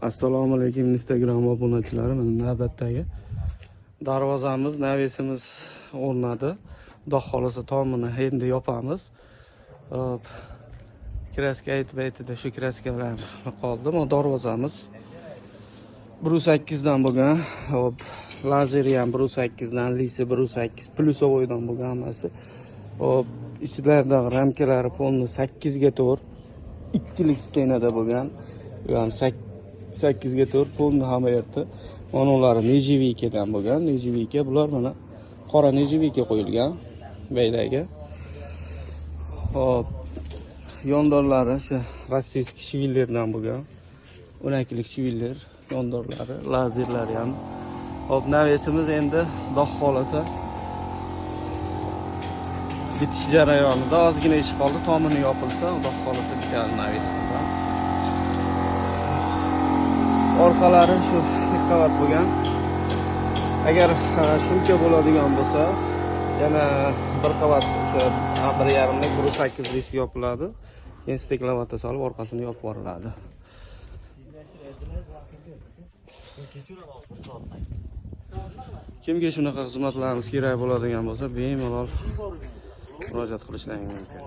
Assalomu alaykum, Instagram obunachilari. Mana navbatdagi darvozamiz, навес imiz o'rnadi. Xudo xohlasa, tomini endi yopamiz. Hop. Краска aytib aytida shu краска bilan qoldi. Mana darvozamiz 1.8 dan bo'lgan. Hop, lazeri ham 1.8 dan, лист i 1.8 плюсовой dan bo'lgan hammasi. Hop, ichlarida ramkalari полный 8 ga 4, ikkilik стена da bo'lgan. Bu ham 8 ga 4 полный hamma yerda. Mana ular нержавейка dan bo'lgan. Нержавейка bular, mana qora нержавейка qo'yilgan baydagi. Hop, yondorlari shu российский швеллер dan bo'lgan. 12lik швеллер yondorlari, lazerlari ham. Hop, навес imiz endi, Xudo xohlasa, bitish jarayonida, ozgina ish qoldi. Tomini yopilsa, Xudo xohlasa, bitadi навес imiz ham. Orqalari shu ikki qavat bo'lgan. Agar shuncha bo'ladigan bo'lsa, yana bir qavat o'sha 1,5lik 1.8 лист yopiladi. Keyin стекловата solib, orqasini yopib yuboriladi. Kimga shunaqa xizmatlarimiz kerak bo'ladigan bo'lsa, bemalol murojaat qilishlari mumkin.